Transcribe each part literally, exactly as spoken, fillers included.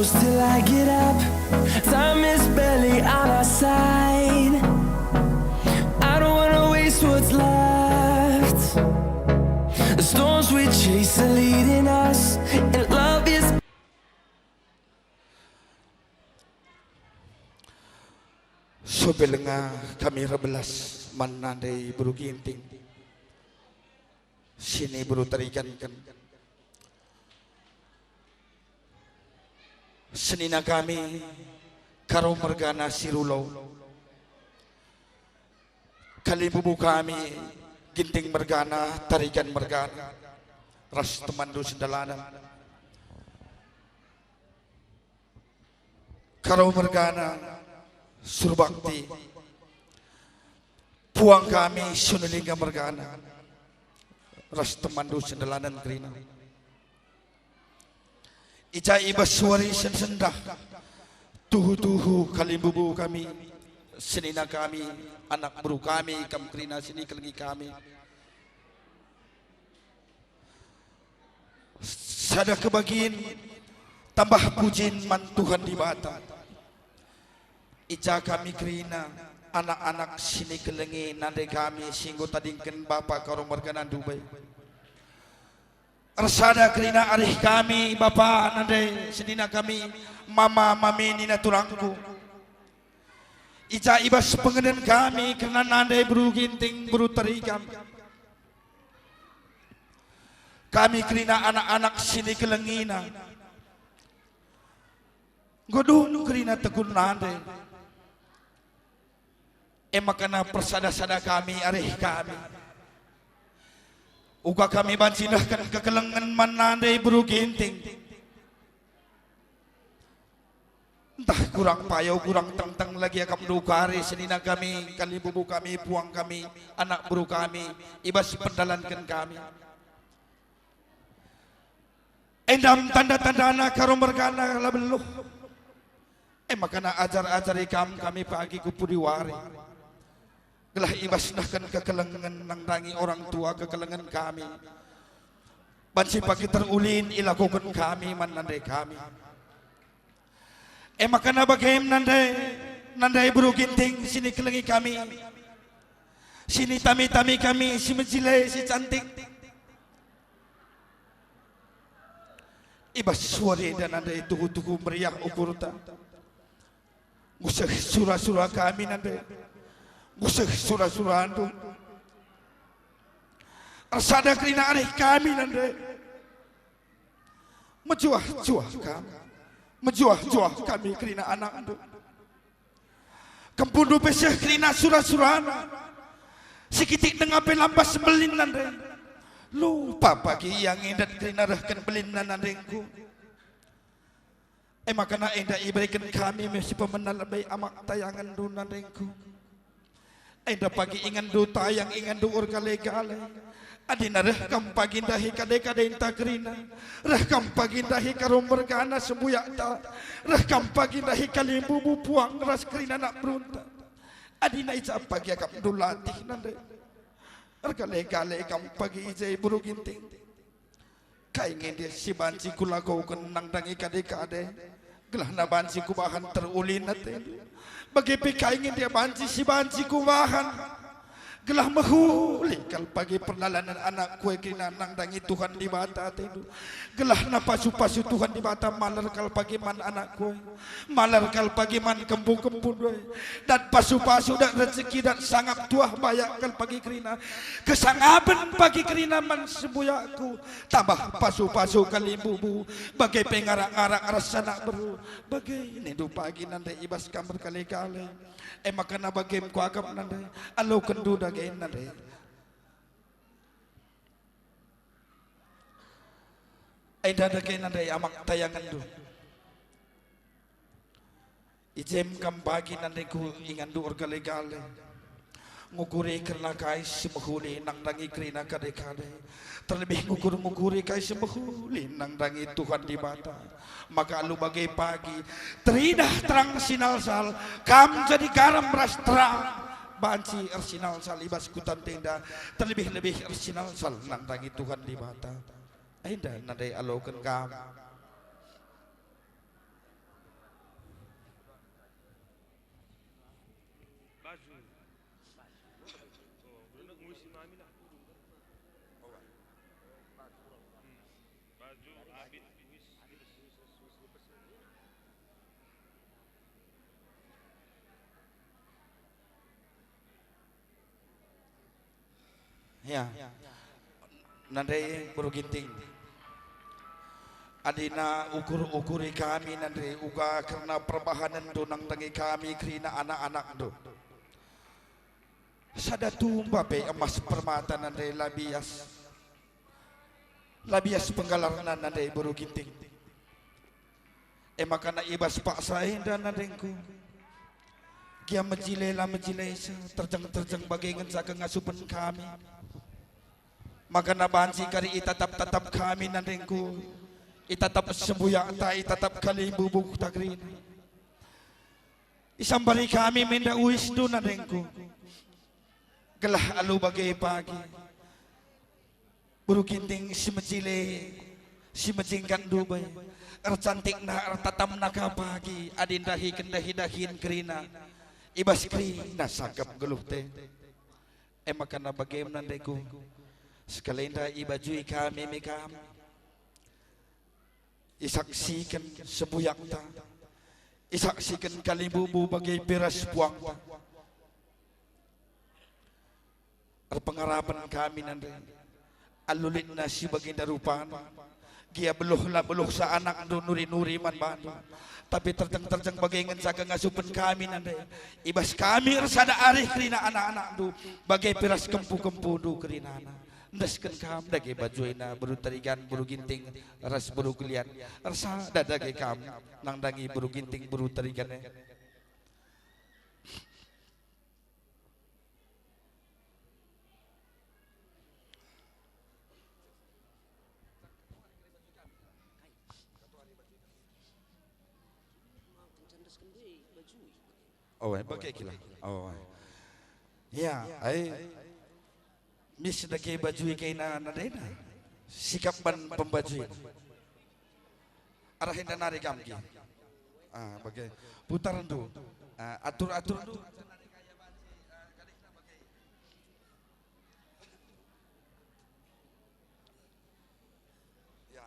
Till I get up, time is barely on our side. I don't wanna waste what's left. The storms we chase are leading us, and love is Sope lenga kami erbelas man nande Beru Ginting, sini Beru Tarigan. Senina kami, Karo mergana si Rulau. Kalimbubu kami, Ginting mergana, Tarigan mergana, ras temanndu sendalanen. Karo mergana, Surbakti. Puang kami, Sunulingga mergana, ras temanndu sendalanen kerina. I ja i bas wari sendah, tuhu-tuhu kalimbubu kami, senina kami, anak beru kami, kam kerina si nikelengi kami. Sada kebagin tambah pujin man Tuhan Dibata. I ja kami kerina, anak-anak si nikelengi nande kami si enggo tadingken bapa Karo mergana ndube. Ersada kerina arih kami, bapa nande senina kami, mama, mami, nina turangku. I ja i bas pengenen kami kerna nande Beru Ginting, Beru Tarigan. Kami kerina anak-anak si nikelengina. Enggo dung kerina tegun nande. E maka na persada-sada kami arih kami. Uga kami banci nehken kekelengen man nande Beru Ginting. Ntah kurang payo, kurang tengteng lagi akapndu kari senina kami, kalimbubu kami, puang kami, anak beru kami, i bas pendalanken kami. Enda me tanda-tandana Karo mergana la beluh. E maka na ajar-ajari kam kami pagi ku pudi wari, gelah i bas nehken kekelengen nandangi orang tua kekelengen kami. Banci pagi terulin ilakoken kami man nande kami. E maka na bagem nande, nande Beru Ginting si nikelengi kami, si nitami-tami kami, si mejile, si cantik. I bas wari enda nande tuhu-tuhu meriah ukurta. Nguseh sura-sura kami nande. Nguseh sura-surandu. Ersada kerina arih kami nande. Mejuah-juah kami. Mejuah-juah kami kerina anakndu. Kempundu pe seh kerina sura-surana. Sikitik denga pe lambas mbelin nande. Lupa pagi ia ngendat kerina rehken belinna nandengku. E maka na enda ibereken kami me si pemena lebe amak tayangenndu nandengku. Enda pagi ingenndu tayang, ingenndu ergale-gale. Adina reh kam pagi ndahi kade-kadenta kerina. Reh kam pagi ndahi Karo mergana sembuyakta. Reh kam pagi ndahi kalimbubu puang ras kerina anak berunta. Adina i ja pagi akapndu latih nande. Ergale-gale kam pagi i je Beru Ginting. Kai nge ndia si banci kulakoken nandangi kade-kade, gelahna banci kubahan terulin atendu? Bage pe kai nge ndia banci si banci kubahan, gelah mehuli kal pagi perdalanen anakku e kerina nandangi Tuhan Dibata atendu? Gelahna pasu-pasu Tuhan Dibata maler kal pagi man anakku e. Malar kal pagi man kempu-kempundu e. Dat pasu-pasu, dat rejeki, dat sangap tuah bayak kal pagi kerina. Kesangapen pagi kerina man sembuyakku. Tambah pasu-pasu kalimbubu. Bage pe ngarak-ngarak ras anak beru. Bage nindu pagi nande i bas kam ergale-gale. E maka na bagem kuakap nande. Alokenndu dage nande. Enda dage nande amak tayangenndu. I je me kam bagi nandengku ingenndu ergale-gale. Ngukuri kerna kai si mehuli nandangi kerina kade-kade. Terlebih ngukur-ngukuri kai si mehuli nandangi Tuhan Dibata. Maka alu bage pagi, teridah terang sinalsal, kam jadi garam ras terang, banci ersinalsal i bas kuta enda, terlebih-lebih ersinalsal nandangi Tuhan Dibata. Enda nande aloken kam. Baju. Oh, berenang musim amin lah. Hmm. Baju, abit, wis. Ya. Nande Beru Ginting. Adina ukur-ukuri kami nande uga kerna perbahanenndu nandangi kami kerina anak-anakndu. Sada tumba pe emas permata nande la bias. La bias penggalarna nande Beru Ginting. E maka na i bas paksa enda nandengku, gia mejile la mejilesa, terjeng-terjeng bage ngenca kengasupen kami. Maka na banci kari itatap-tatap kami nandengku, itatap sembuyakta, itatap kalimbubukta kerina. Isambari kami menda uisndu nandengku, gelah alu bage pagi. Beru Ginting si mejile, si mejingkat ndube, ercantikna, ertatamna ka pagi, adi ndahiken dahi-dahin kerina, i bas kerina sangkep nggeluhte. E maka na bage me nandengku, sekalenda ibajui kami me kam. Isaksiken sembuyakta, isaksiken kalimbubu bage pe ras puangta. Erpengarapen kami nande, alu litna si bagenda rupana, gia beluh la beluhsa anakndu nuri-nuri man bandu, tapi terjeng-terjeng bage ngenca kengasupen kami nande, i bas kami ersada arih kerina anak-anakndu, bage pe ras kempu-kempundu kerinana. Endesken kam dage bajuina Beru Tarigan, Beru Ginting, ras Beru Kelian, ersada dage kam nandangi Beru Ginting, Beru Tarigan e. Oh, eh, bage kila. Oh, eh. Ya, ai. Mis dage bajui kaina nadena. Sikap ban pembajui. Arah enda nari kam ki. Ah, bage. Putarndu. Ah, atur-aturndu. Ya.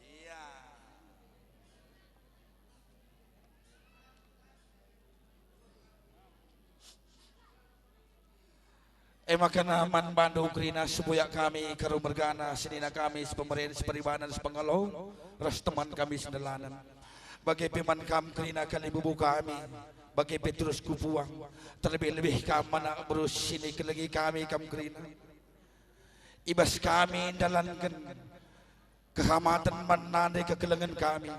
Iya. E maka na man bandu kerina, sembuyak kami, karu mergana, senina kami, sepemeren, seperibanan, sepengalo, ras teman kami sendalanen. Bage pe man kam kerina, kalimbubu kami, bage pe terus ku puang, terlebih-lebih kam anak beru si nikelengi kami kam kerina. I bas kami ndalanken kehamaten man nande kekelengen kami.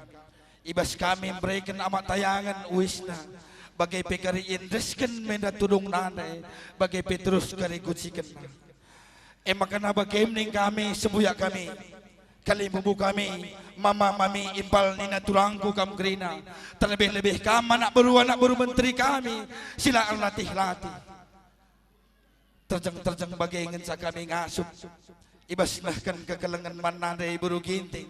I bas kami mbereken amak tayangen uisna, bage pe kari iendesken menda tudung nande, bage pe terus kari gucikenna. E maka na bage ning kami, sembuyak kami, kalimbubu kami, mama mami, impal nina turangku kam kerina, terlebih-lebih kam anak beru, anak beru menteri kami, si la erlatih-latih. Terjeng-terjeng bage ngenca kami ngasup, i bas nehken kekelengen man nande Beru Ginting.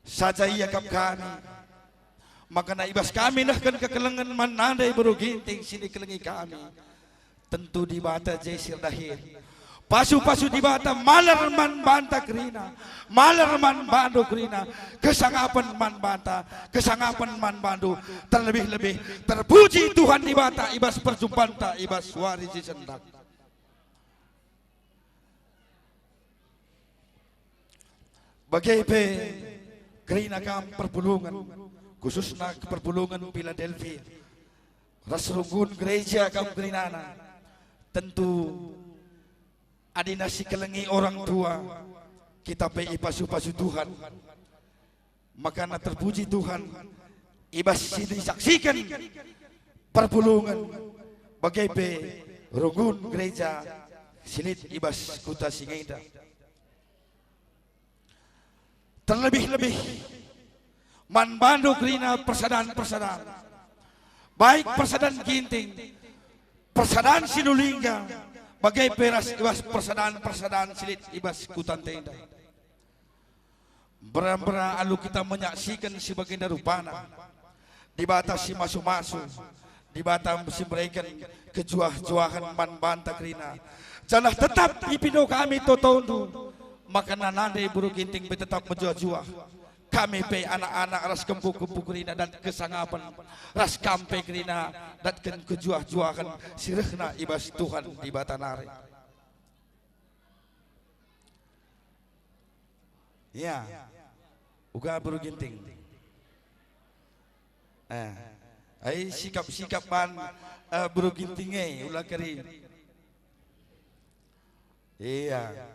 Saja iakap kami, maka na i bas kami nehken kekelengen man nande Beru Ginting si nikelengi kami. Tentu Dibata je si erdahin. Pasu-pasu Dibata maler man banta kerina, maler man bandu kerina, kesangapen man banta, kesangapen man bandu, terlebih-lebih terpuji Tuhan Dibata i bas perjumpanta i bas wari si sendah. Bage pe kerina kam perpulungen, khususna perpulungen Philadelphia, ras runggun gereja kam kerinana, tentu adina si kelengi orang tua, kita pe ipasu-pasu Tuhan. Makana terpuji Tuhan, i bas si isaksiken perpulungen, bage pe runggun gereja si lit i bas kuta si ngenda. Terlebih-lebih man bandu kerina persadan-persadan, baik persadan Ginting, persadan Sinulingga, bage pe ras i bas persadan-persadan si lit i bas kuta enda. Mbera-mbera alu kita menyaksiken si bagenda rupana. Dibata si masu-masu, Dibata si mereken kejuah-juahen man banta kerina, janah tetap ipindo kami totondu, maka nande Beru Ginting pe tetap mejuah-juah. Kami pe anak-anak ras kempu-kempu kerina datken kesangapen, ras kam pe kerina datken kejuah-juahen si rehna i bas Tuhan Dibata nari. Ya, uga Beru Ginting. Eh, ai sikap-sikap ban, eh, Beru Ginting e, ula keri. Iya.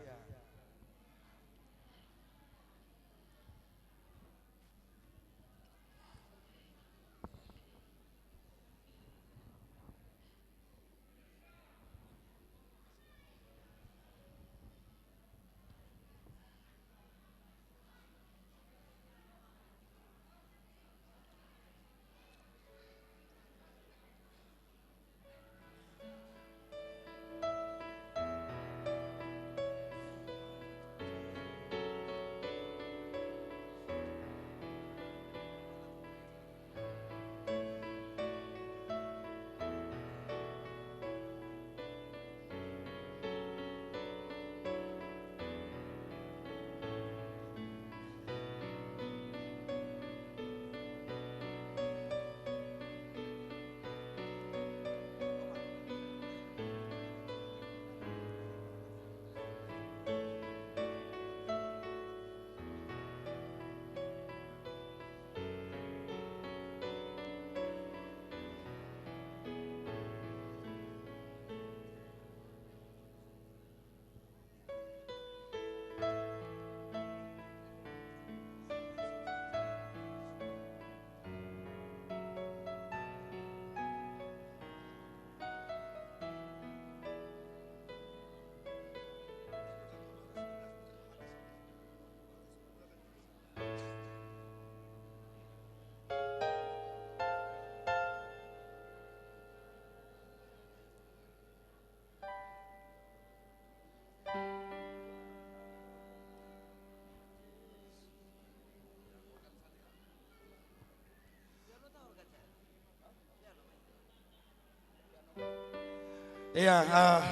Ya, ah,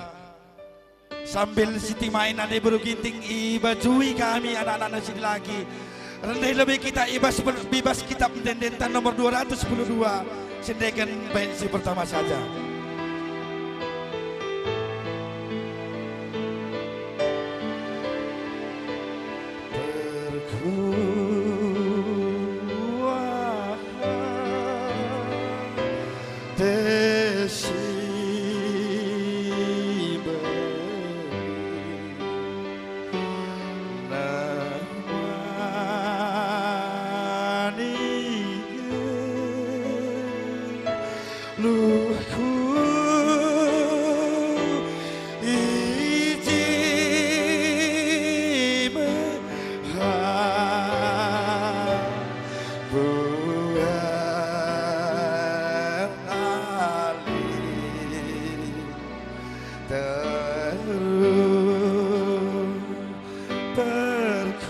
sambil siti main ande Beru Ginting, ibajui kami anak-anak si dilaki. Rendai lebe kita ibas ber-, ibas kitab ende-endenta nomor dua ratus sepuluh dua. Sendeken bait si pertama saja. Perkuah te si beli. Nemani geluhku i jimah buah ali. Terus perkuahku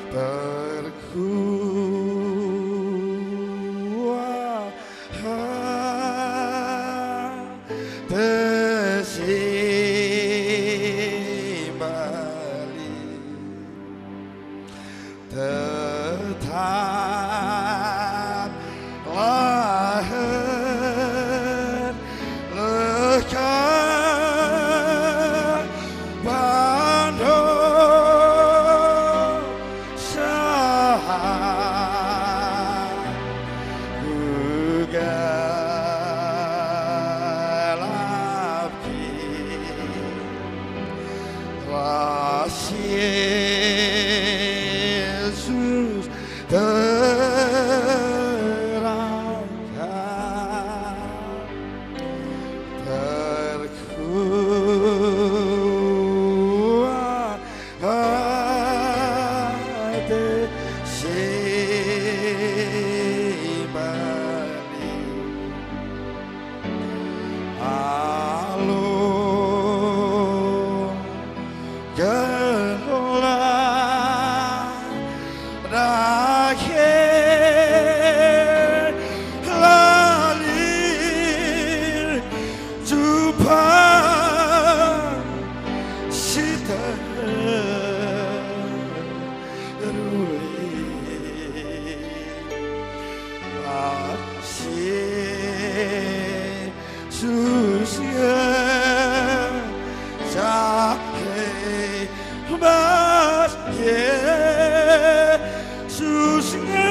perkuah te si bali. Tetaplah erlekat bandu saat ku gelap ki. Ras Yesus terangkat, terkuah ate si bali. Alu gelah Ruli. Bas Jesus nge, jahe bas Jesus nge.